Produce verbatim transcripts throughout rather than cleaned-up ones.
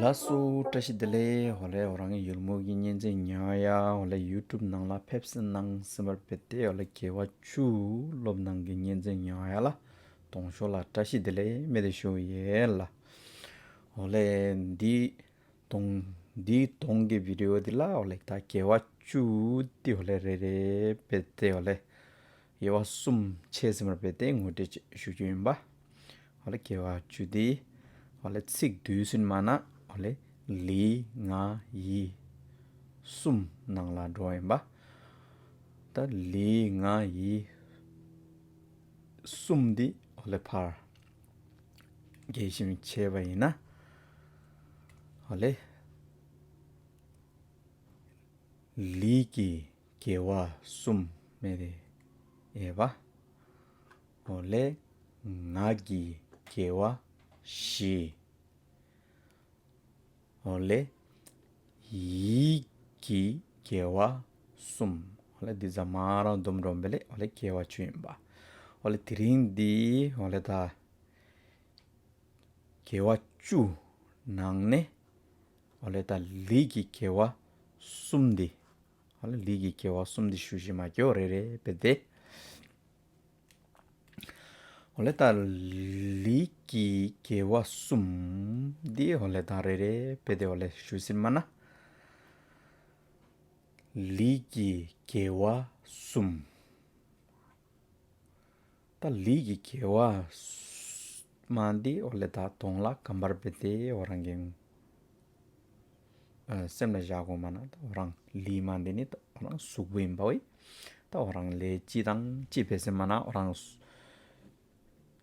ལགས་སོ། བཀྲ་ཤིས་བདེ་ལེགས། འོ་ལེ་འོ་རང་གི་ཡུལ་མོ་གི་གཉེན་ཚན་ཉག་ཡ་འོ་ལེ་ཡུ་ཊུབ་ནང་ལ་ཕེབས་གནང་ཟིན་པར་བེ་ཏེ་འོ་ལེ་དགེ་བ་བཅུ་སློབ་གནང་གི་གཉེན་ཚན་ཉག་ཡ་ལ་དོང་ཤོ་ལ་བཀྲ་ཤིས་བདེ་ལེགས་མེ་དེ་ཤོ་ཡེ་ལ། འོ་ལེ་འདི་དོང་འདི་དོང་གི་བི་ཌི་ཡོ་འདི་ལ་འོ་ལེ་ད་དགེ་བ་བཅུ་འདི་འོ་ལེ་རེ་རེ་བེ་ཏེ་འོ་ལེ་དགེ་བ་གསུམ་ཆེ་ཟིན་པར་བེ་ཏེ་ངོ་སྤྲོད་ཞུ་རྒྱུ་ཡིན་པ། འོ་ལེ་དགེ་བ་བཅུ་འདི་འོ་ལེ་ཚིག་བསྡུས་ཟིན་མ་ན་འོ་ལེ་ལི་ང་ཡི་གསུམ་ནང་ལ་འགྲོ་ཡིན་པ། ད་ལི་ང་ཡི་གསུམ་འདི་འོ་ལེ་ཕར་རྒྱས་ཤིང་ཆེ་བ་ཡིན་ན། འོ་ལེ་ལི་གི་དགེ་བ་གསུམ་མེ་རེ་ཡེ་བ། འོ་ལེ་ང་གི་དགེ་བ་བཞི། འོ་ལེ་ཡིད་ཀྱི་དགེ་བ་གསུམ། འོ་ལེ་འདི་ཟ་མ་རང་སྡོམ་སྒྲོམ་བེ་ལེ་འོ་ལེ་དགེ་བ་བཅུ་ཡིན་པ། འོ་ལེ་དེ་རིང་འདི་འོ་ལེ་ད་དགེ་བ་བཅུ་ནང་ནེ་འོ་ལེ་ད་ལི་གི་དགེ་བ་གསུམ་འདི་འོ་ལེ་ལི་གི་དགེ་བ་གསུམ་འདི་ཞུ་ཞིག་མ་ཀྱོ་རེ་རེ་བེ་ཏེ། འོ་ལེ་ད་ལི་གི་དགེ་བ་གསུམ་འདི་འོ་ལེ་ད་རེ་རེ་བེ་ཏེ་འོ་ལེ་ཞུ་ཟིན་མ་ན། ལི་གི་དགེ་བ་གསུམ། ད་ལི་གི་དགེ་བ་མ་འདི་འོ་ལེ་ད་དོང་ལ་གམ་པར་བེ་ཏེ་འོ་རང་གི་ཨ་སེམས་ལ་བཞག་གོ་མ་ན་ད་འོ་རང་ལི་མ་འདི་ནི་ད་འོ་རང་གཟུགས་པོ་ཡིན་པ་འོ་ཡི། ད་འོ་རང་ལས་ཅི་དང་ཅི་བེ་ཟེར་མ་ན་འོ་རང་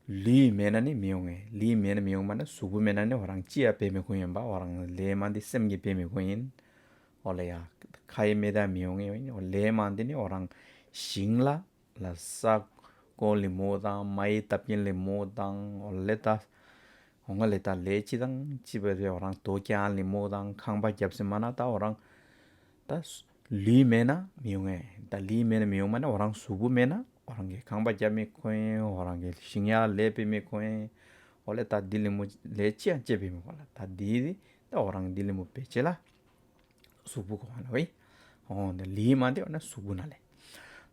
ལུས་མེད་ན་ནི་མི་ཡོང་ངེ། ལུས་མེད་ན་མི་ཡོང་མ་ན་གཟུགས་པོ་མེད་ན་ནི་འོ་རང་ཅི་ཡ་བེ་མི་ཁོ་ཡིན་པ། འོ་རང་ལས་མ་འདི་སེམས་ཀྱི་བེ་མི་ཁོ་ཡིན། འོ་ལེ་ཡ་ཁ་ཡི་མེད་ད་མི་ཡོང་ངེ། འོ་ལས་མ་འདི་ནི་འོ་རང་ཞིང་ལ་ལ་ས་ཀོ་ལི་མོ་དང་མ་ཡི་ཏབ་ཀིན་ལི་མོ་དང་འོ་ལེ་ད་འོ་ང་ལེ་ད་ལས་ཅི་དང་ཅི་བེ་རེ་འོ་རང་དོ་ཀྱང་ལི་མོ་དང་ཁང་པ་རྒྱབ་ཟིན་མ་ན་ད་འོ་རང་ད་ལུས་མེད་ན་མི་ཡོང་ངེ། ད་ལུས་མེད་ན་མི་ཡོང་མ་ན་འོ་རང་གཟུགས་པོ་མེད་ན་འོ་རང་གི་ཁང་པ་རྒྱབ་མི་ཁོ་ཡིན། འོ་རང་གི་ཞིང་ཡ་ལས་བེ་མི་ཁོ་ཡིན། འོ་ལེ་ད་འདི་ལི་མོ་ལས་ཅི་ཡང་ཅི་བེ་མི་ཁོ་ལ། ད་འདི་ད་འོ་རང་འདི་ལི་མོ་བེ་ཅེ་ལ་གཟུགས་པོ་ཁོ་ལ་བེ། འོ་འདི་ལུས་མ་འདི་འོ་ན་གཟུགས་པོ་ན་ལེ།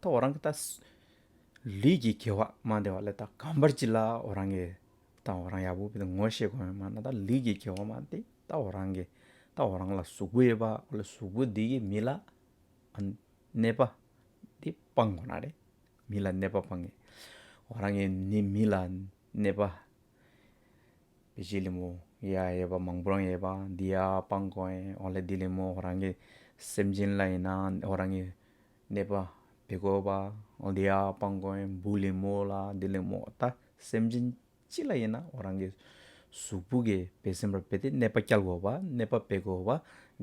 ད་འོ་རང་གི་ད་ལུས་ཀྱི་དགེ་བ་མ་འདི་འོ་ལེ་ད་གམ་པར་ཅི་ལ་འོ་རང་གི་ད་འོ་རང་ཡག་པོ་བེ་ད་ངོ་ཤེས་གོ་མ་ན་ད་ལུས་ཀྱི་དགེ་བ་མ་འདི་ད་འོ་རང་གི་ད་འོ་རང་ལ་གཟུགས་པོ་ཡོད་པ། འོ་ལེ་གཟུགས་པོ་འདི་གི་མི་ལ་ཨ་ནད་པ་འདི་སྤང་གོ་ན་རེ། མི་ལ་ནད་པ་སྤང་ངེ། འོ་རང་གི་ནི་མི་ལ་ནད་པ་བེ་ཅི་ལི་མོ་ཡ་ཡོད་པ་མང་པོ་རང་ཡོད་པ་འདི་ཡ་སྤང་གོ་ཡིན། འོ་ལེ་འདི་ལི་མོ་འོ་རང་གི་སེམས་ཅན་ལ་ཡིན་ན་འོ་རང་གི་ནད་པ་བེ་གོ་བ་འོ་འདི་ཡ་སྤང་གོ་ཡིན། འབུ་ལི་མོ་ལ་འདི་ལི་མོ་ད་སེམས་ཅན་ཅི་ལ་ཡིན་ན་འོ་རང་གི་གཟུགས་པོ་གི་བེ་སེམས་པར་བེ་ཏེ་ནད་པ་སྐྱལ་གོ་བ་ནད་པ་བེ་གོ་བ་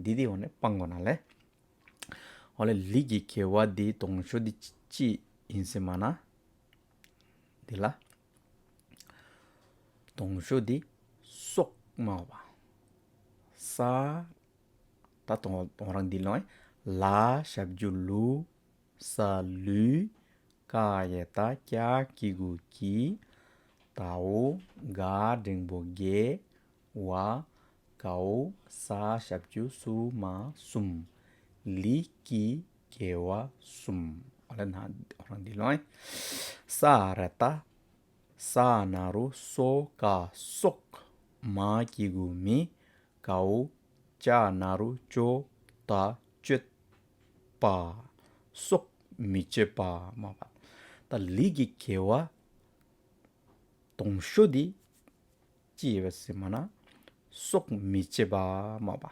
འདི་འདི་འོ་ནི་སྤང་གོ་ན་ལེ། འོ་ལེ་ལུས་ཀྱི་དགེ་བ་འདི་དོང་ཤོ་འདི་ཅི་ཡིན་ཟེར་མ་ན། འདི་ལ་དོང་ཤོ་འདི་སྲོག་མ་བ། ས་ད་དོང་དོང་རང་འདི་ལོ་ལ་ཞབས་ཀྱུ་ལུ། ས་ལུས། ཀ་ཡ་བཏགས་སྐྱ་གི་གུ་གྱི། ད་འོ་ག་འགྲེང་བུ་གེ། བ། གའོ། ས་ཞབས་ཀྱུ་སུ་མ་གསུམ། ལུས་ཀྱི་དགེ་བ་གསུམ། འོ་ལེ་ན་འོ་རང་འདི་ལོ་ས་ར་བཏགས་ས་ན་རུ་སོ་ཀ་སྲོག་མ་གི་གུ་མི། གའོ། ཅ་ན་རུ་ཅོ་ཏ་གཅོད་པ། སྲོག་མི་གཅོད་པ་མ་བ། ད་ལུས་ཀྱི་དགེ་བ་ དང་ཤོས་འདི་ཅི་ཡོད་པ་ཟེར་མ་ན་སྲོག་མི་གཅོད་པ་མ་པ།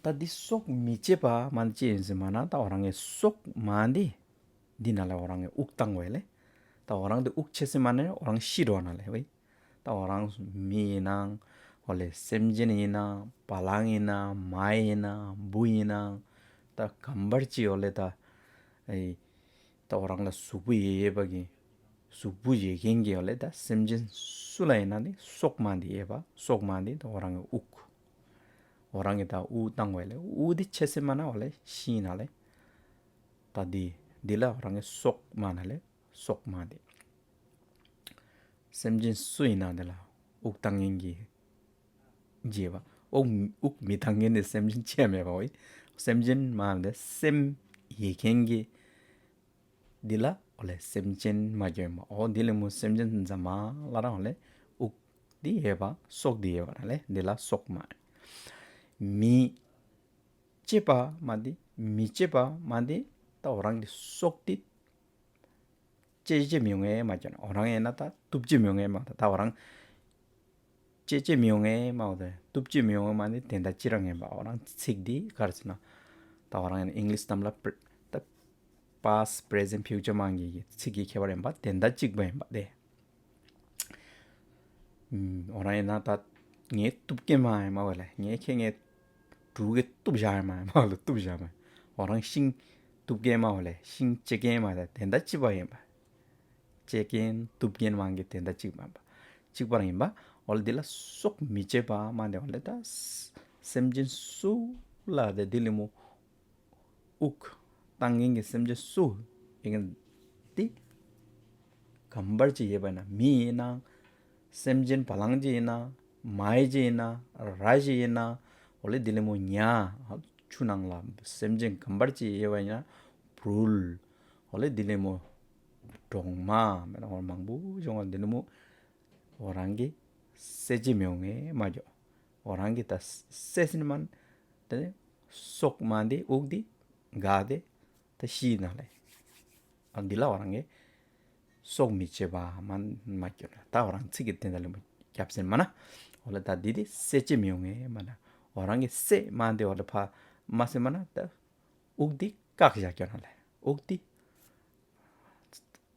ད་འདི་སྲོག་མི་གཅོད་པ་མ་ནི་ཅི་ཡིན་ཟེར་མ་ན་ད་འོ་རང་གི་སྲོག་མ་འདི་འདི་ནང་ལ་འོ་རང་གི་དབུགས་བཏང་བས་ལེ། ད་འོ་རང་འདི་དབུགས་ཆད་ཟེར་མ་ན་འོ་རང་ཤི་འགྲོ་ན་ལེ་ཝེ། ད་འོ་རང་མི་ཡིན་ན་འོ་ལེ་སེམས་ཅན་ཡིན་ན་བ་ལང་ཡིན་ན་མ་ཡིན་ན་བུ་ཡིན་ན་ད་གམ་པར་ཅི་འོ་ལེ་ད་ཨེ་ད་འོ་རང་ལ་གཟུགས་པོ་ཡོད་ཡོད་པ་གི་གཟུགས་པོ་ཡོད་མཁན་གྱི་འོ་ལེ་ད་སེམས་ཅན་སུ་ལ་ཡིན་ན་ནི་སྲོག་མ་འདི་ཡོད་པ། སྲོག་མ་འདི་ད་འོ་རང་གི་དབུགས། འོ་རང་གི་ད་དབུགས་བཏང་བས་ལེ་དབུགས་འདི་ཆད་ཟེར་མ་ན་འོ་ལེ་ཤི་ན་ལེ། ད་འདི་འདི་ལ་འོ་རང་གི་སྲོག་མ་ན་ལེ་སྲོག་མ་འདི། སེམས་ཅན་སུ་ཡིན་ན་འདི་ལ་དབུགས་བཏང་མཁན་གྱི་རྗེས་པ། དབུགས་དབུགས་མི་བཏང་མཁན་ནི་སེམས་ཅན་ཅི་ཡང་མེད་པ་ཝེ། སེམས་ཅན་མ་འདི་སེམས་ཡོད་མཁན་གྱི་འདི་ལ་འོ་ལེ་སེམས་ཅན་མ་གྱོན་པ། འོ་འདི་ལེ་མོ་སེམས་ཅན་ཟ་མ་ལ་རང་འོ་ལེ་དབུགས་འདི་ཡོད་པ་སྲོག་འདི་ཡོད་པ་ན་ལེ་འདི་ལ་སྲོག་མ། མི་གཅོད་པ་མ་འདི་མི་གཅོད་པ་མ་འདི་ད་འོ་རང་གི་སྲོག་འདི་གཅོད་ཅེས་མི་ཡོང་ངེ་མ་གྱོན། འོ་རང་ཡིན་ན་ད་གཏུབ་ཅེས་མི་ཡོང་ངེ་མ་ད་ད་འོ་རང་གཅོད་ཅེས་མི་ཡོང་ངེ་མ་འོ་ད་གཏུབ་ཅེས་མི་ཡོང་ངེ་མ་འདི་དོན་དག་ཅི་རང་ཡིན་པ། འོ་རང་ཚིག་འདི་ག་རེ་ཟེར་ན་ད་འོ་རང་ཡིན་ན་ཨིང་ལིཤ་གཏམ་ལ་པྲེ་ད་པཱསྚ་པྲེ་ཛེནྚ་ཕིའུ་ཅར་མ་གི་ཚིག་གི་ཁྱད་པར་ཡིན་པ་དོན་དག་གཅིག་པ་ཡིན་པ་དེ། ཨུམ། འོ་རང་ཡིན་ན་ད་ངའི་གཏུབ་མཁན་མ་ཡིན་མ་འོ་ལེ། ངའི་ཁྱེད་ངའི་གྲུ་གི་གཏུབ་བཞག་ཡིན་མ་ཡིན་མ་འོ་ལེ་གཏུབ་བཞག་མ་ཡིན། འོ་རང་ཤིང་གཏུབ་མཁན་མ་འོ་ལེ་ཤིང་གཅོད་མཁན་མ་ད་དོན་དག་གཅིག་པ་ཡིན་པ། གཅོད་མཁན་གཏུབ་མཁན་མ་གི་དོན་དག་གཅིག་པ་ཡིན་པ། གཅིག་པ་རང་ཡིན་པ། འོ་ལེ་འདི་ལ་སྲོག་མི་གཅོད་པ་མ་འདི་འོ་ལེ་ད་སེམས་ཅན་སུ་ལ་ད་འདི་ལེ་མོ་དབུགས་བཏང་མཁན་གྱི་སེམས་ཅན་སུ་ཡིན་མཁན་འདི་གམ་པར་ཅིག་ཡོད་པ་ཡིན་ན་མི་ཡིན་ན་སེམས་ཅན་བ་ལང་ཅིག་ཡིན་ན་མ་ཡི་ཅིག་ཡིན་ན་ར་ཅིག་ཡིན་ན་འོ་ལེ་འདི་ལེ་མོ་ཉ་ཆུ་ནང་ལ་སེམས་ཅན་གམ་པར་ཅིག་ཡོད་པ་ཡིན་ན་སྦྲུལ། འོ་ལེ་འདི་ལེ་མོ་འབྲོང་མ་མེད་ན་འོ་མང་པོ་བྱུང་བ་འདི་ལེ་མོ་འོ་རང་གི་བསད་ཅེས་མི་ཡོང་ངེ་མ་གྱོ། འོ་རང་གི་ད་བསད་ཟིན་མ་ན་དེ་ནི་སྲོག་མ་འདི་དབུགས་འདི་འགག་སྟེ་ད་ཤི་ན་ལེ། ཨ་འདི་ལ་འོ་རང་གི་སྲོག་མི་གཅོད་པ་མ་མ་གྱོ་ན་ད་འོ་རང་ཚིག་གི་དོན་དག་ལེ་མོ་རྒྱབ་ཟིན་མ་ན་འོ་ལེ་ད་འདི་འདི་བསད་ཅེས་མི་ཡོང་ངེ་མ་ན་འོ་རང་གི་བསད་མ་འདི་འོ་ལེ་ཕ་མ་ཟིན་མ་ན་ད་དབུགས་འདི་བཀག་བཞག་གྱོ་ན་ལེ། དབུགས་འདི་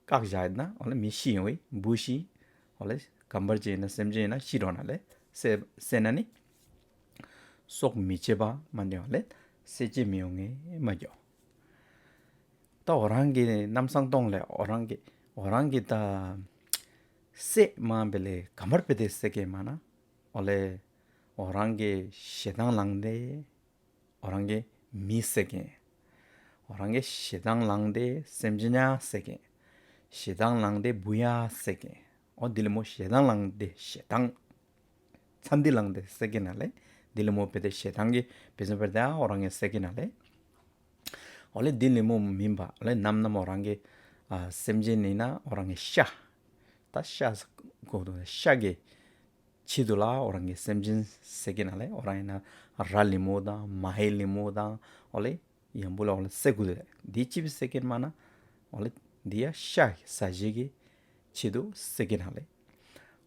བཀག་བཞག་ན་འོ་ལེ་མི་ཤི་ཡོང་བས་འབུ་ཤི། འོ་ལེ་གམ་པར་ཅིག་ཡིན་ན་སེམས་ཅན་ཡིན་ན་ཤི་འགྲོ་ན་ལེ། བསད་བསད་ན་ནི་སྲོག་མི་གཅོད་པ་མ་འདི་འོ་ལེ་བསད་ཅེས་མི་ཡོང་ངེ་མ་གྱོ། ད་འོ་རང་གི་རྣམ་སང་སྟོང་ལེ་འོ་རང་གི་འོ་རང་གི་ད་བསད་མ་འབད་ལེ་གམ་པར་འབད་དེ་བསད་མཁན་མ་ན་འོ་ལེ་འོ་རང་གི་ཞེ་སྡང་ལངས་ཏེ་འོ་རང་གི་མི་བསད་མཁན། འོ་རང་གི་ཞེ་སྡང་ལངས་ཏེ་སེམས་ཅན་ཡང་བསད་མཁན། ཞེ་སྡང་ལངས་ཏེ་འབུ་ཡང་བསད་མཁན། འོ་འདི་ལེ་མོ་ཞེ་སྡང་ལངས་ཏེ་ཞེ་སྡང་ཚ་འདི་ལངས་ཏེ་བསད་མཁན་ན་ལེ། འདི་ལེ་མོ་འབད་དེ་ཞེ་སྡང་གི་འབད་ཟིན་པར་དེ་འོ་རང་གི་བསད་མཁན་ན་ལེ། འོ་ལེ་འདི་ལེ་མོ་མིན་པ་འོ་ལེ་ནམ་ནམ་འོ་རང་གི་ཨ་སེམས་ཅན་ཡིན་ན་འོ་རང་གི་ཤ་ད་ཤ་གོ་དོ་ཤ་གི་ཆེད་དུ་ལ་འོ་རང་གི་སེམས་ཅན་བསད་མཁན་ན་ལེ། འོ་རང་ཡིན་ན་ར་ལེ་མོ་དང་མ་ཧེ་ལེ་མོ་དང་འོ་ལེ་ཡང་བུ་ལ་འོ་ལེ་བསད་དགོས་དེ་ལེ། འདི་ཅི་བསད་མཁན་མ་ན་འོ་ལེ་འདི་ཡ་ཤ་ཟ་བྱེད་ཀྱི་ཆེད་དུ་བསད་མཁན་ན་ལེ།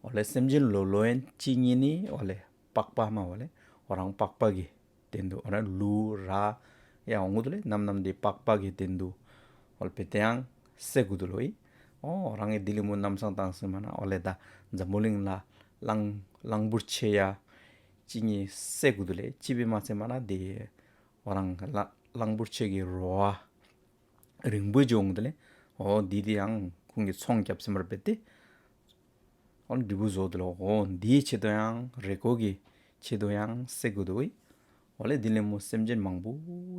འོ་ལེ་སེམས་ཅན་ལོ་ལོ་ཡན་གཅིག་གཉིས་ནི་འོ་ལེ་པགས་པ་མ་འོ་ལེ་འོ་རང་པགས་པ་གི་དོན་དུ་འོ་རང་ལུ་ར་ཡ་འོང་དགོས་དེ་ལེ་ནམ་ནམ་འདི་པགས་པ་གི་དོན་དུ་འོ་ལེ་འབད་དེ་ཡང་བསད་དགོས་དེ་ལོ་ཡི། འོ་རང་གི་འདི་ལེ་མོ་རྣམ་སང་བཏང་ཟིན་མ་ན་འོ་ལེ་ད་འཛམ་བུ་གླིང་ལ་གླང་གླང་པོ་ཆེ་ཡ་གཅིག་གཉིས་བསད་དགོས་དེ་ལེ། ཅི་བས་མ་ཟེར་མ་ན་འདི་འོ་རང་གླང་པོ་ཆེ་གི་རོ་བ་རིང་པོ་ཅིག་འོང་དེ་ལེ། འོ་འདི་འདི་ཡང་ཁོང་གི་ཚོང་རྒྱབ་ཟིན་པར་འབད་དེ་འོ་འདི་བུ་བཟོ་དེ་ལོ། འོ་འདིའི་ཆེད་དུ་ཡང་རེ་སྐོར་གྱི་ཆེད་དུ་ཡང་བསད་དགོས་དེ་ལོ་ཡི། འོ་ལེ་འདི་ལེ་མོ་སེམས་ཅན་མང་པོ་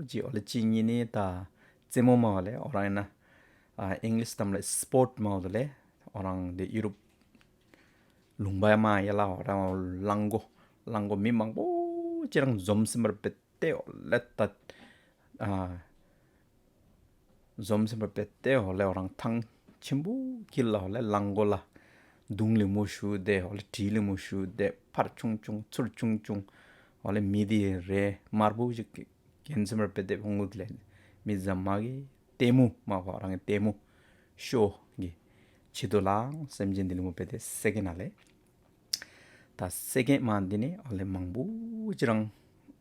ཅིག་འོ་ལེ་གཅིག་གཉིས་ནི་ད་རྩེད་མོ་མ་འོ་ལེ་འོ་རང་ཡིན་ན་ཨ་ཨིང་ལིཤ་གཏམ་ལ་སྤོརཊ་མ་འོ་དེ་ལེ། འོ་རང་འདི་ཡུ་རོབ་ལུང་པ་མ་ཡ་ལ་འོ་རང་གླང་མགོ་གླང་མགོ་མི་མང་པོ་ཅིག་རང་འཛོམས་ཟིན་པར་འབད་དེ་འོ་ལེ་ད་ཨ་འཛོམས་ཟིན་པར་འབད་དེ་འོ་ལེ་འོ་རང་ཐང་ཆེན་པོ་དཀྱིལ་ལ་འོ་ལེ་གླང་མགོ་ལ་མདུང་ལེ་མོ་ཞུ་དེ་འོ་ལེ་གྲི་ལེ་མོ་ཞུ་དེ་ཕར་ཆུང་ཆུང་ཚུར་ཆུང་ཆུང་འོ་ལེ་མི་འདི་རེ་དམར་པོ་ཅིག་གྱོན་ཟིན་པར་འབད་དེ་འོང་དགོས་དེ་ལེ། མི་ཟ་མ་གི་ལྟད་མོ་མ་འོ་རང་གི་ལྟད་མོ་ཤོ་གི་ ཕྱི་དོ་ལ་སེམས་ཅན་འདི་ལི་མོ་བེ་ཏེ་སད་གེན་ན་ལེ། ད་སད་གེན་མ་འདི་ནི་ཨོ་ལེ་མང་པོ་ཅིག་རང་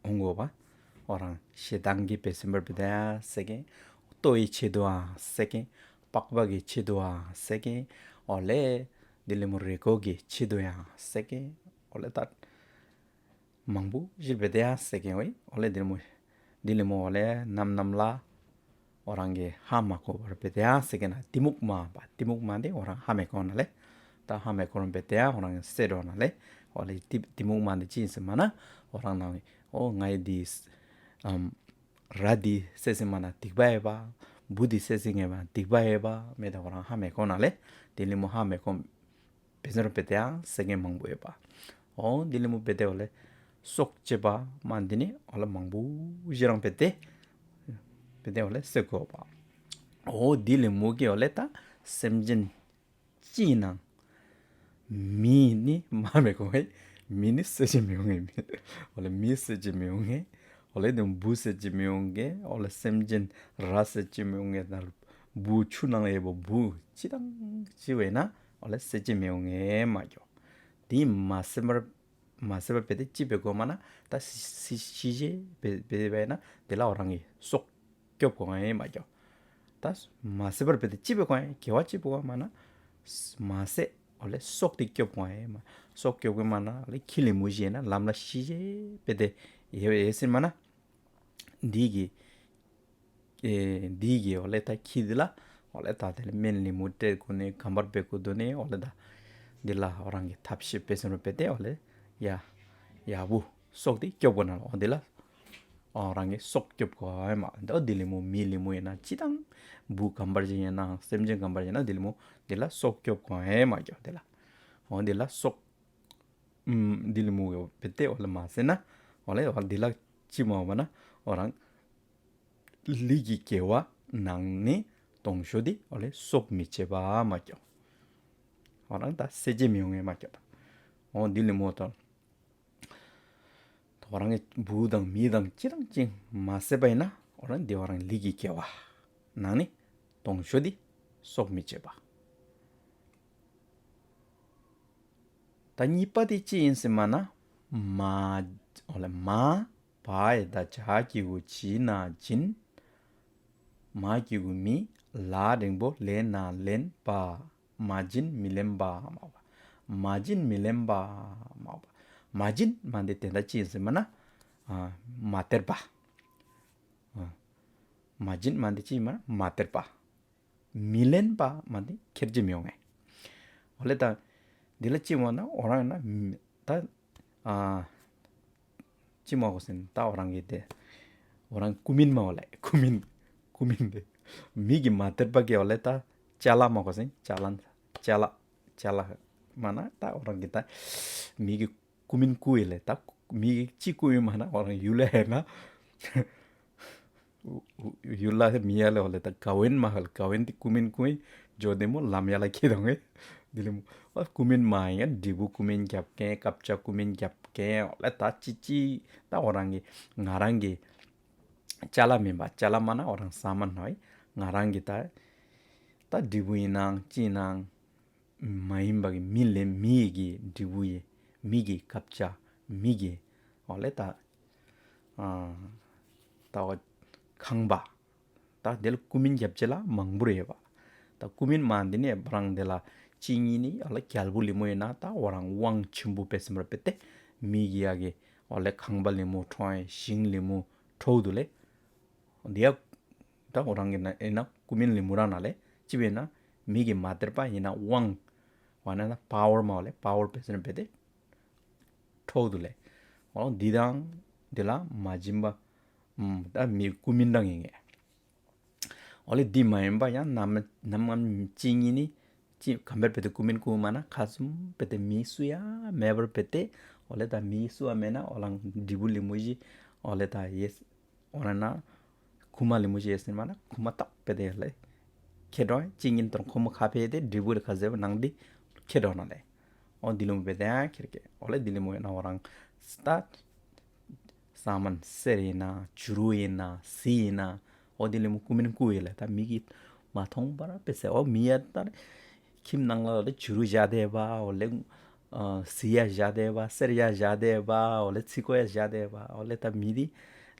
འོང་གོ་བ། ཨོ་རང་ཞེ་སྡང་གི་བེ་སེམས་པ་བེ་ཏེ་ཡང་སད་གེན། ལྟོ་ཡི་ཆེད་དུའང་སད་གེན། པགས་པ་གི་ཆེད་དུའང་སད་གེན། ཨོ་ལེ་འདི་ལི་མོ་རེ་སྐོར་གི་ཆེད་དུ་ཡང་སད་གེན། ཨོ་ལེ་ད་མང་པོ་ཞིག་བེ་ཏེ་ཡང་སད་གེན་ཝེ། ཨོ་ལེ་འདི་ལི་མོ་འདི་ལི་མོ་ཨོ་ལེ་ནམ་ནམ་ལ་ཨོ་རང་གི་ཧ་མ་གོ་བར་བེ་ཏེ་ཡང་སད་གེན་ན་གཏི་མུག་མ་བ། གཏི་མུག་མ་འདི་ཨོ་རང་ཧ་མེ་གོ་ན་ལེ། ད་ཧ་མེ་གོ་རུ་བེ་ཏེ་ཡང་ཨོ་རང་སད་འགྲོ་ན་ལེ། ཨོ་ལེ་གཏི་གཏི་མུག་མ་འདི་ཅི་ཨིན་སི་མ་ན་ཨོ་རང་ན་ཨོ་ངའི་འདི་ཨམ་ར་འདི་སད་སི་མ་ན་སྡིག་པ་ཡོད་པ། བུ་འདི་སད་སི་ངེ་བ་སྡིག་པ་ཡོད་པ་མེ་ད་ཨོ་རང་ཧ་མེ་གོ་ན་ལེ། འདི་ལི་མོ་ཧ་མེ་གོ་བེ་སེམས་པ་བེ་ཏེ་ཡང་སད་གེན་མང་པོ་ཡོད་པ། ཨོ་འདི་ལི་མོ་བེ་ཏེ་ཨོ་ལེ་སྲོག་གཅོད་པ་མ་འདི་ནི་ཨོ་ལེ་མང་པོ་ཞིག་རང་བེ་ཏེ་བེ་ཏེ་ཨོ་ལེ་སད་གོ་བ། ཨོ་འདི་ལི་མོ་གི་ཨོ་ལེ་ད་སེམས་ཅན་ཅི་ཨིན་ནང་མི་ནི་མ་མེ་གོ་ངེ། མི་ནི་སད་ཅི་མི་ཡོང་ངེ་མི། ཨོ་ལེ་མི་སད་ཅི་མི་ཡོང་ངེ། ཨོ་ལེ་འདི་བུ་སད་ཅི་མི་ཡོང་ངེ། ཨོ་ལེ་སེམས་ཅན་ར་སད་ཅི་མི་ཡོང་ངེ། ད་བུ་ཆུ་ནང་ཡོད་པ་བུ་ཅི་དང་ཅི་བེ་ན་ཨོ་ལེ་སད་ཅི་མི་ཡོང་ངེ་མ་གྱོ། འདི་མ་སད་པར་མ་སད་པར་བེ་ཏེ་ཅི་བེ་གོ་མ་ན་ད་ཤི་ཤི་ཤི་ཤི་བེ་བེ་བེ་ན་འདི་ལ་ཨོ་རང་གི་སྲོག་སྐྱོབ་གོ་ངེ་མ་གྱོ། ད་མ་སད་པར་བེ་ཏེ་ཅི་བེ་གོ་ངེ་གེ་བ་ཅི་བེ་གོ་མ་ན་མ་སད་ཨོ་ལེ་སྲོག་འདི་སྐྱོབ་གོ་ངེ་མ། སྲོག་སྐྱོབ་གོ་མ་ན་ཨོ་ལེ་ཁྱི་ལི་མོ་ཞིག་ཡོད་ན་ལམ་ལ་ཤི་ཤི་བེ་ཏེ་ཡོད་ཡོད་སི་མ་ན་འདི་གི་ཨེ་འདི་གི་ཨོ་ལེ་ད་ཁྱི་འདི་ལ་ཨོ་ལེ་ད་དེ་ལེ་སྨན་ལི་མོ་སྤྲད་གོ་ནི་གམ་པར་བེ་གོ་དོ་ནི་ཨོ་ལེ་ད་འདི་ལ་ཨོ་རང་གི་ཐབས་ཤེས་བེ་སེམས་པ་བེ་ཏེ་ཨོ་ལེ་ཡ་ཡ་བུ་སྲོག་འདི་སྐྱོབ་གོ་ན་ལོ་འོ་འདི་ལ་ཨོ་རང་གི་སྲོག་སྐྱོབ་གོ་ཨེ་མ། འདི་ལི་མོ་མི་ལི་མོ་ཡིན་ན་ཅི་དང་བུ་གམ་པར་ཅིག་ཡིན་ན་སེམས་ཅན་གམ་པར་ཅིག་ཡིན་ན་འདི་ལི་མོ་འདི་ལ་སྲོག་སྐྱོབ་གོ་ཨེ་མ་གྱོ། འདི་ལ་འོ་འདི་ལ་སྲོག་ཨུམ་འདི་ལི་མོ་གི་བེ་ཏེ་ཨོ་ལེ་མ་སད་ན་ཨོ་ལེ་འོ་འདི་ལ་ཅི་མ་འོ་བ་ན་ཨོ་རང་ལི་གི་གེ་བ་ནང་ནི་དོང་ཤོ་འདི་ཨོ་ལེ་སྲོག་མི་ཆད་པ་མ་གྱོ། ཨོ་རང་ད་སད་ཅི་མི་ཡོང་ངེ་མ་གྱོ། ད་འོ་འདི་ལི་མོ་ད་ད་ཨོ་རང་གི་བུ་དང་མི་དང་ཅི་དང་ཅི་མ་སད་པ་ཡིན་ན་ཨོ་རང་འདི་ཨོ་རང་ལི་གི་གེ་བ་ནང་ནི་དོང་ཤོ་འདི་སྲོག་མི་ཆད་པ། ད་གཉིས་པ་འདི་ཅི་ཡིན་སི་མ་ན་མ་ཨོ་ལེ་མ་བ་ཡ་བཏགས་མ་གི་གུ་མ་ན་སྦྱིན། མ་གི་གུ་མི། ལ་འགྲེང་བུ་ལེ་ན་ལེན་པ། མ་སྦྱིན་མི་ལེན་པ་མ་བ། མ་སྦྱིན་མི་ལེན་པ་མ་བ། མ་སྦྱིན་མ་འདི་དོན་དག་ཅི་ཡིན་སི་མ་ན་ཨ་མ་སྟེར་བ། ཨ་མ་སྦྱིན་མ་འདི་ཅི་ཡིན་མ་ན་མ་སྟེར་བ། མི་ལེན་པ་མ་འདི་ཁྱེར་ཅི་མི་ཡོང་ངེ། ཨོ་ལེ་ད་འདི་ལ་ཅི་མ་ན་ཨོ་རང་ན་ད་ཨ་ཅི་མ་གོ་སེན་ད་ཨོ་རང་གི་དེ་ཨོ་རང་ཀུ་མིན་མ་ཨོ་ལེ་ཀུ་མིན་ཀུ་མིན་དེ་མི་གི་མ་སྟེར་བ་གི་ཨོ་ལེ་ད་ཅ་ལ་མ་གོ་སེན་ཅ་ལ་ཅ་ལ་ཅ་ལ་མ་ན་ད་ཨོ་རང་གི་ད་མི་གི་ཀུ་མིན་ཀུ་ཡི་ལེ། ད་མི་གི་ཅི་ཀུ་ཡི་མ་ན་ཨོ་རང་ཡུལ་ལ་ཧེ་ན་ཡུལ་ལ་མི་ཡ་ལེ་ཨོ་ལེ་ད་ག་ཝེན་མ་ཧལ་ག་ཝེན་ཏི་ཀུ་མིན་ཀུ་ཡི་ཇོ་དེ་མོ་ལམ་ཡ་ལ་ཁེ་དོང་ངེ། དེ་ལེ་མོ་ཨ་ཀུ་མིན་མ་ཡིན་ཡ་འབྲས་བུ་ཀུ་མིན་རྒྱབ་ཁན་ཀབ་ཅ་ཀུ་མིན་རྒྱབ་ཁན་ཨོ་ལེ་ད་ཅི་ཅི་ད་ཨོ་རང་གི་ང་རང་གི་ཅ་ལ་མེན་པ་ཅ་ལ་མ་ན་ཨོ་རང་ས་མ་ན་ཧོ་ཡི་ང་རང་གི་ད་ད་འབྲས་བུ་ཡིན་ནང་ཅི་ཡིན་ནང་མ་ཡིན་པ་གི་མི་ལེ་མི་གི་འབྲས་བུ་ཡི་མི་གི་ཀབ་ཅ་མི་གི་ཨོ་ལེ་ད་ཨ་ད་ཁང་པ་ད་དེ་ལ་ཀུ་མིན་རྒྱབ་ཅེ་ལ་མང་པོ་རེ་ཡོད་པ། ད་ཀུ་མིན་མ་འདི་ནི་བརང་དེ་ལ་ཅི་ཉིད་ནི་ཨོ་ལེ་རྒྱལ་པོ་ལེ་མོ་ཡིན་ན་ད་ཨོ་རང་དབང་ཆེན་པོ་པེ་སེམས་ར་པེ་ཏེ་མི་གི་ཡ་གི་ཨོ་ལེ་ཁང་པ་ལེ་མོ་ཁྲོ་ཡ་ཤིང་ལེ་མོ་ཁྲོ་དུ་ལེ། འདི་ཡ་ད་ཁོ་རང་གི་ན་ཨེ་ན་ཀུ་མིན་ལི་མུ་ར་ན་ལེ་ཅི་བེ་ན་མི་གི་མ་ཏེར་པ་ཡིན་ན་དབང་བ་ན་ན་པ་ཝར་མ་བ་ལེ་པ་ཝར་པེ་སེ་ན་བེ་ཏེ་ཁྲོ་དུ་ལེ། འོ་འདི་དང་འདི་ལ་མ་བྱིན་པ་ད་མི་ཀུ་མིན་རང་ཡིན་ངེ། འོ་ལེ་འདི་མ་ཡིན་པ་ཡང་ནམ་ནམ་ངམ་ཅི་ཉིད་ནི་ཅི་གམ་པེར་བེ་ཏེ་ཀུ་མིན་ཀུ་མ་ན་ཁ་སུམ་བེ་ཏེ་མི་སུ་ཡ་མེ་བར་བེ་ཏེ་འོ་ལེ་ད་མི་སུ་ཡ་མེ་ན་འོ་ལང་དྲིལ་བུ་ལི་མུ་ཞི་འོ་ལེ་ད་ཡེ་འོ་ན་ན་ཁུ་མ་ལི་མུ་ཞི་ཡེ་སིན་མ་ན་ཁུ་མ་ཏག་བེ་ཏེ་ལེ་ཁེ་འགྲོ་ཅི་ཉིད་དང་ཁོ་མོ་ཁ་ཕེ་ཏེ་དྲིལ་བུ་ལི་ཁ་ཟེ་བ་ནང་འདི་ཁེ་འགྲོ་ན་ལེ། འོ་འདི་ལི་མུ་བེ་ཏེ་ཡང་ཁེ་ར་ཀེ་འོ་ལེ་འདི་ལི་མུ་ཡ་ན་འོ་རང་སྟ་ས་མན་སེར་ཡིན་ན་བྱུ་རུ་ཡིན་ན་སི་ཡིན་ན་འོ་འདི་ལི་མུ་ཀུ་མིན་ཀུ་ཡེ་ལེ་ད་མི་གི་མ་མཐོང་བར་བེ་སེ་འོ་མི་ཡ་ད་ ཁྱིམ་ནང་ལ་འོ་ལེ་བྱུ་རུ་བཞག་སྡོད་པ། འོ་ལེ་ཨ་སི་ཡ་བཞག་སྡོད་པ། གསེར་ཡ་བཞག་སྡོད་པ། འོ་ལེ་ཚི་ཀོ་ཡ་བཞག་སྡོད་པ། འོ་ལེ་ད་མི་དེ་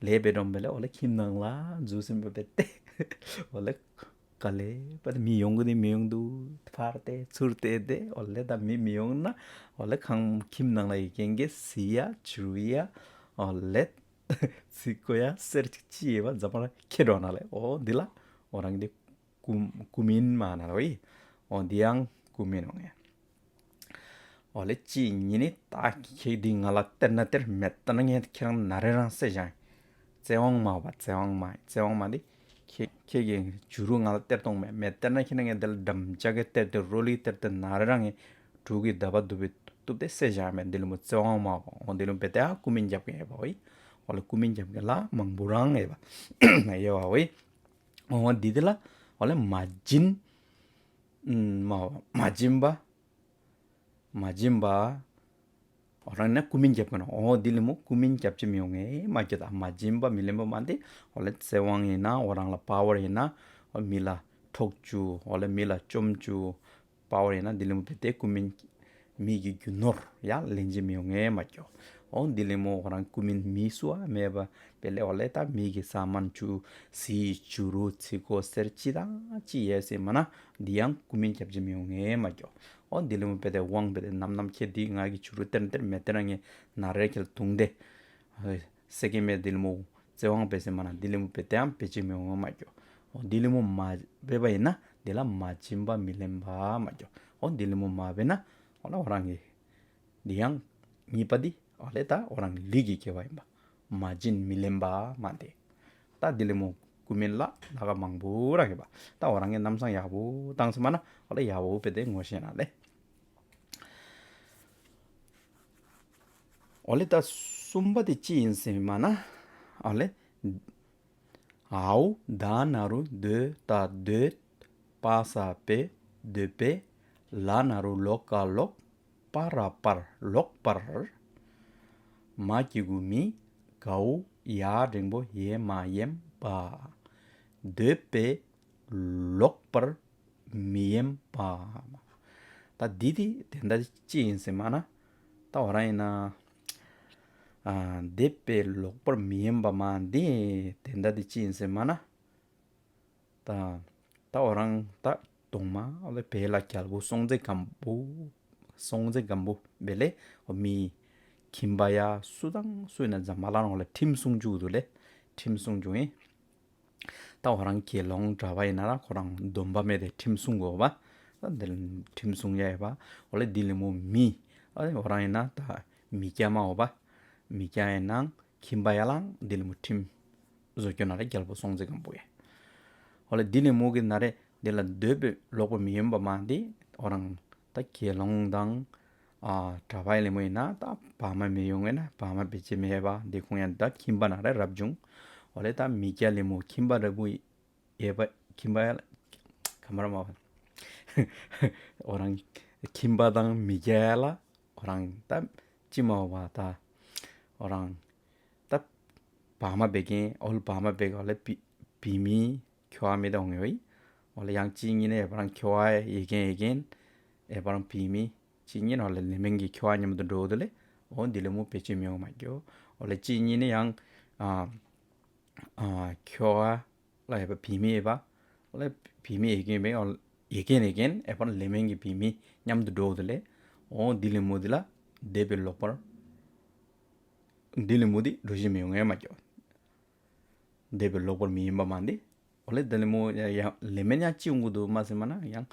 ལེབ་བེ་འདྲོངས་པ་ལེ་འོ་ལེ་ཁྱིམ་ནང་ལ་འཛུལ་སོན་པ་སྦེ་ཏེ་འོ་ལེ་ག་ལེ་བ་ཏེ་མི་ཡོང་གི་ཏེ་མི་ཡོང་དུག། ཕར་ཏེ་ཚུར་ཏེ་ཏེ་འོ་ལེ་ད་མི་མི་ཡོང་ན་འོ་ལེ་ཁང་ཁྱིམ་ནང་ལ་ཡོད་མཁན་གྱི་སི་ཡ་བྱུ་རུ་ཡ་འོ་ལེ་ཚི་ཀོ་ཡ་གསེར་ཅིག་ཅི་ཡོད་པ་ཛམ་པ་ར་ཁྱེར་འགྲོ་ན་ལེ། འོ་འདི་ལ་འོ་རང་གི་ཏེ་ཀུ་ཀུ་མིན་མ་ན་ལེ་ཝའི། འོ་འདི་ཡང་ཀུ་མིན་འོང་ངེ། འོ་ལེ་ཅིག་ཉིན་ནི་ད་ཁྱེད་འདི་ང་ལ་སྟེར་ན་སྟེར་མེད་ད་ན་ངས་ཁྱེད་རང་ན་རེ་རང་སེ་བཞག། ཙེ་ཝང་མ་བ་ཙེ་ཝང་མ་ཙེ་ཝང་མ་འདི་ཁྱེད་ཁྱེད་ཀྱི་བྱུ་རུ་ང་ལ་སྟེར་གཏོང་མེད། མེད་སྟེར་ན་ཁྱེད་རང་ངས་འདི་ལ་འགྲམ་ལྕག་གི་སྟེར་ཏེ་རོ་ལི་སྟེར་ཏེ་ན་རེ་རང་ངས་གྲུ་གི་ཟླ་བ་དུ་བི་གཏུབ་སྟེ་སེ་བཞག་མེད། འདི་ལི་མོ་ཙེ་ཝང་མ་བ། འོ་འདི་ལི་མོ་བེ་ཏེ་ཨ་ཀུ་མིན་རྒྱབ་མཁན་ཡོད་པ་ཝའི། འོ་ལེ་ཀུ་མིན་རྒྱབ་མཁན་ལ་མང་པོ་རང་ཡོད་པ་ཡོད་པ་ཝའི། འོ་འདི་འདི་ལ་འོ་ལེ་མ་བྱིན་མ་བ་མ་བྱིན་པ། མ་བྱིན་པ། འོ་རང་ན་ཀུ་མིན་རྒྱབ་མཁན་ནོ། འོ་འདི་ལི་མོ་ཀུ་མིན་རྒྱབ་ཅི་མི་ཡོང་ངེ་མ་གྱོད་ད། མ་བྱིན་པ་མི་ལེན་པ་མ་འདི་འོ་ལེ་ཙེ་ཝང་ཨིན་ན་འོ་རང་ལ་པ་ཝར་ཨིན་ན་འོ་མི་ལ་འཕྲོག་བཅུག། འོ་ལེ་མི་ལ་བཅོམ་བཅུག། པ་ཝར་ཨིན་ན་འདི་ལི་མོ་བེ་ཏེ་ཀུ་མིན་མི་གི་རྒྱུ་ནོར་ཡ་ལེན་ཅི་མི་ཡོང་ངེ་མ་གྱོད། འོ་འདི་ལི་མོ་འོ་རང་ཀུ་མིན་མི་སུ་ཨ་མེད་པ་བེ་ལེ་འོ་ལེ་ད་མི་གི་ས་མན་བཅུ་སི་བྱུ་རུ་ཚི་ཀོ་གསེར་ཅི་དང་ཅི་ཡོད་སེ་མ་ན་འདི་ཡང་ཀུ་མིན་རྒྱབ་ཅི་མི་ཡོང་ངེ་མ་གྱོད། འོ་འདི་ལི་མོ་བེ་ཏེ་ཝང་བེ་ཏེ་ནམ་ནམ་ཁྱེད་འདི་ང་གི་བྱུ་རུ་སྟེར་ན་སྟེར་མེད་སྟེར་ན་ངས་ན་རེ་ཁྱེད་ལ་དུང་སྟེ་སེ་ཀེ་མེད། འདི་ལི་མོ་ཙེ་ཝང་བེ་སེ་མ་ན་འདི་ལི་མོ་བེ་ཏེ་ཡང་བེ་ཅི་མི་ཡོང་ངེ་མ་གྱོད། འོ་འདི་ལི་མོ་མ་བེ་བ་ཨིན་ན་འདི་ལ་མ་བྱིན་པ་མི་ལེན་པ་མ་གྱོད། འོ་འདི་ལི་མོ་མ་བེ་ན་འོ་ལེ་འོ་རང་གི་འདི་ཡང་གཉིས་པ་འདི་འོ་ལེ་ད་འོ་རང་ལུས་ཀྱི་སྐྱེ་བ་ཨིན་པ། མ་བྱིན་མི་ལེན་པ་མ་འདི། ད་འདི་ལི་མོ་ཀུ་མིན་ལ་ལ་ཁ་མང་པོ་རང་ཡོད་པ། ད་འོ་རང་གི་ནམ་སང་ཡག་པོ་བཏང་སེ་མ་ན་འོ་ལེ་ཡག་པོ་བེ་ཏེ་ངོ་ཤེས་ན་ལེ། འོ་ལེ་ད་གསུམ་པ་འདི་ཅི་ཨིན་སེ་མ་ན་འོ་ལེ། ཨའོ་ད་ན་རུ་དོ་ད་དོད། པ་ས་པེ་དོད་པེ། ལ་ན་རུ་ལོ་ཀ་ལོག། པ་ར་པར་ལོག་པར། མ་གི་གུ་མི། གའོ་ཡ་འགྲེང་བུ་ཡེ་མ་ཡེམ་པ། དོད་པེ་ལོག་པར་མི་ཡེམ་པ། ད་འདི་འདི་དོན་དག་འདི་ཅི་ཨིན་སེ་མ་ན། ད་འོ་རང་ཨིན་ན་ཨ་དོད་པེ་ལོག་པར་མི་ཡེམ་པ་མ་འདི་དོན་དག་འདི་ཅི་ཨིན་སེ་མ་ན། ད་ད་འོ་རང་ད་གདོང་མ་འོ་ལེ་བོད་ལ་རྒྱལ་པོ་སྲོང་བཙན་སྒམ་པོ་སྲོང་བཙན་སྒམ་པོ་བེ་ལེ་འོ་མི་ཁྱིམ་པ་ཡ་སུ་དང་སུ་ཨིན་ན་ཛམ་བྷ་ལ་ནང་ལ་ཁྲིམས་སྲུང་བཅུག་དུག་ལེ། ཁྲིམས་སྲུང་བཅུག་ཨིན། ད་འོ་རང་དགེ་སློང་གྲྭ་པ་ཨིན་ན་ར་ཁོ་རང་སྡོམ་པ་མེད་དེ་ཁྲིམས་སྲུང་དགོ་པ། ད་འདི་ལ་ཁྲིམས་སྲུང་ཡ་ཡོད་པ། འོ་ལེ་འདི་ལི་མོ་མི་འོ་རང་ཨིན་ན་ད་མི་སྐྱ་མ་འོ་པ། མི་སྐྱ་ཨིན་ན་ཁྱིམ་པ་ཡ་ལང་འདི་ལི་མོ་ཁྲིམས་བཟོ་སྐྱོན་ན་རེ་རྒྱལ་པོ་སྲོང་བཙན་སྒམ་པོ་ཡ། འོ་ལེ་འདི་ལི་མོ་གི་ན་རེ་འདི་ལ་དོད་པེ་ལོག་པར་མི་ཡེམ་པ་མ་འདི་འོ་རང་ད་དགེ་སློང་དང་ཨ་གྲྭ་པའི་ལི་མོ་ཨིན་ན་ད་བ་མ་མི་ཡོང་ངེ་ན་བ་མ་བེ་ཅི་མི་ཡོད་པ་འདི་ཁོང་ཡ་ད་ཁྱིམ་པ་ན་རེ་རབ་བྱུང་། འོ་ལེ་ད་མི་སྐྱ་ལི་མོ་ཁྱིམ་པ་ར་བུ་ཡེ་བ་ཁྱིམ་པ་ཡ་ལ་ཁ་མ་ར་མ་བ་འོ་རང་ཁྱིམ་པ་དང་མི་སྐྱ་ཡ་ལ་འོ་རང་ད་ཅི་མ་འོ་པ་ད་འོ་རང་ད་བ་མ་བེ་གེན་འོ་ལེ་བ་མ་བེ་གེན་འོ་ལེ་བི་བི་མི་ཁྱོ་བ་མི་ད་འོང་ངེ་ཝའི། འོ་ལེ་ཡང་ཅིག་ཉིན་ནེ་ཨེ་བ་རང་ཁྱོ་བ་ཡེ་གེན་ཡེ་གེན་ཨེ་བ་རང་བི་མི་ཅིག་ཉིན་འོ་ལེ་ལེ་མེན་གི་ཁྱོ་བ་ཉམ་དུ་འགྲོ་དུ་ལེ། འོ་འདི་ལི་མོ་བེ་ཅི་མི་ཡོང་མ་གྱོད། འོ་ལེ་ཅིག་ཉིན་ནེ་ཡང་ཨ་ཨ་ཁྱོ་བ་ལ་ཨེ་བ་བི་མི་ཨེ་བ་འོ་ལེ་བི་མི་ཡེ་གེན་བེ་འོ་ཡེ་གེན་ཡེ་གེན་ཨེ་བ་རང་ལེ་མེན་གི་བི་མི་ཉམ་དུ་འགྲོ་དུ་ལེ། འོ་འདི་ལི་མོ་འདི་ལ་དོད་པེ་ལོག་པར་འདི་ལི་མོ་འདི་འགྲོ་ཅི་མི་ཡོང་ངེ་མ་གྱོད། དོད་པེ་ལོག་པར་མི་ཡེམ་པ་མ་འདི། འོ་ལེ་འདི་ལི་མོ་ཡ་ཡ་ལེ་མེན་ཡ་ཅི་འོང་གུ་དུ་མ་སེ་མ་ན་ཡང་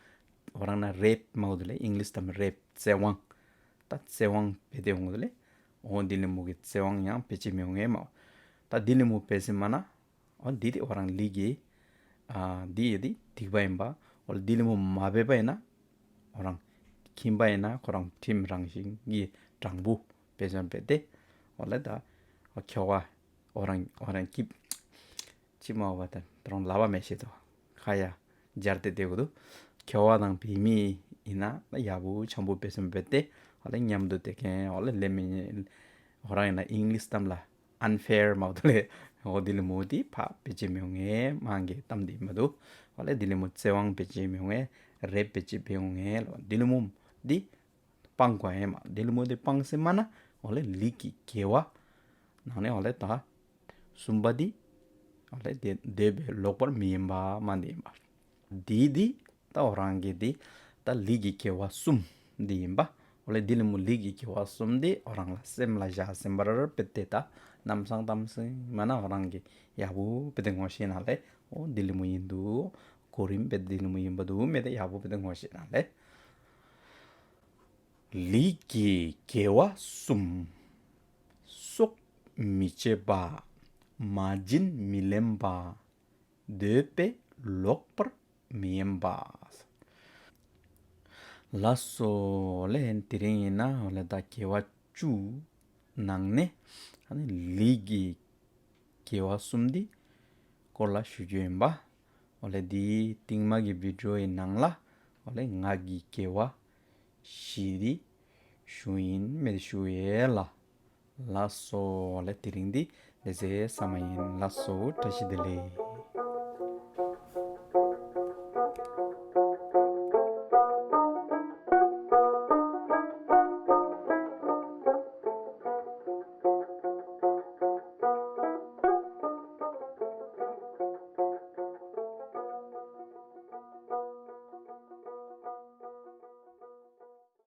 འོ་རང་ན་རེབ་མ་འོ་དུ་ལེ་ཨིང་ལིཤ་ཏམ་རེབ་ཙེ་ཝང་། ད་ཙེ་ཝང་བེ་ཏེ་འོང་གུ་དུ་ལེ། འོ་འདི་ལི་མོ་གི་ཙེ་ཝང་ཡང་བེ་ཅི་མི་ཡོང་ངེ་མ་འོ། ད་འདི་ལི་མོ་བེ་སེ་མ་ན་འོ་འདི་འདི་འོ་རང་ལུས་ཀྱི་ཨ་འདི་ཡ་འདི་སྡིག་པ་ཨིན་པ། འོ་ལེ་འདི་ལི་མོ་མ་བེ་བ་ཨིན་ན་འོ་རང་ཁྱིམ་པ་ཨིན་ན་ཁོ་རང་ཁྲིམས་རང་བཞིན་གྱི་དྲང་པོ་བེ་ཅོན་བེ་ཏེ། འོ་ལེ་ད་འོ་ཁྱོ་བ་འོ་རང་འོ་རང་ཁྱིམ་ཅི་མ་འོ་བ་ད་ད་རུང་ལབ་པ་མེ་ཤེས་དོ། ཁ་ཡ་སྦྱར་ཏེ་ཏེ་གུ་དུ། ཁྱོ་བ་དང་བི་མི་ཨིན་ན་ཡག་པོ་ཆམ་པོ་བེ་ཅོན་བེ་ཏེ། འོ་ལེ་ཉམ་དུ་ཏེ་གེན་འོ་ལེ་ལེ་མེན་འོ་རང་ཨིན་ན་ཨིང་ལིཤ་ཏམ་ལ་ཨན་ཕེར་མ་འོ་དུ་ལེ། འོ་འདི་ལི་མོ་འདི་ཕ་བེད་སྤྱད་མི་འོང་ངེ་མ་གི་གཏམ་འདི་མ་དུ། འོ་ལེ་འདི་ལི་མོ་ཚེ་དབང་བེད་སྤྱད་མི་འོང་ངེ་རེ་བེད་སྤྱད་མི་འོང་ངེ་ལོ། འདི་ལི་མོ་འདི་སྤང་དགོས་ཨིན་མ། འདི་ལི་མོ་འདི་སྤང་སེ་མ་ན་འོ་ལེ་ལུས་ཀྱི་དགེ་བ་ནང་ནེ་འོ་ལེ་ད་གསུམ་པ་འདི་འོ་ལེ་འདོད་པས་ལོག་པར་མི་གཡེམ་པ་མ་འདི་ཨིན་པ། འདི་འདི་ད་འོ་རང་གི་འདི་ད་ལུས་ཀྱི་དགེ་བ་གསུམ་འདི་ཨིན་པ། འོ་ལེ་འདི་ལི་མོ་ལུས་ཀྱི་དགེ་བ་གསུམ་འདི་འོ་རང་ལ་སེམས་ལ་བཞག་སེ་བར་བེད་དེ་ད་ནམ་སང་གཏམ་སེ་མ་ན་འོ་རང་གི་ཡག་པོ་བེད་དེ་ངོ་ཤེས་ན་ལེ། འོ་འདི་ལི་མོ་ཨིན་དུག། གོ་རིམ་བེད་འདི་ལི་མོ་ཨིན་པ་དུག་མེད་དེ་ཡག་པོ་བེད་དེ་ངོ་ཤེས་ན་ལེ། ལུས་ཀྱི་དགེ་བ་གསུམ། སྲོག་མི་གཅོད་པ། མ་བྱིན་མི་ལེན་པ། འདོད་པས་ལོག་པར་མི་གཡེམ་པ། ལགས་སོ། ལེ་དེ་རིང་ཨིན་ན་འོ་ལེ་ད་དགེ་བ་བཅུ་ནང་ནེ་ཨ་ནི་ལུས་ཀྱི་དགེ་བ་གསུམ་འདི་སྐོར་ལ་ཞུ་རྒྱུ་ཨིན་པ། འོ་ལེ་འདི་རྟིང་མ་གི་བི་ཌི་ཡོ་ཨི་ནང་ལ་འོ་ལེ་ངག་གི་དགེ་བ་བཞི་འདི་ཞུ་ཨིན་མེད་དེ་ཞུ་ཡེ་ལ། ལགས་སོ། འོ་ལེ་དེ་རིང་འདི་ལེ་ཟེར་ས་མ་ཨིན། ལགས་སོ། བཀྲ་ཤིས་བདེ་ལེགས།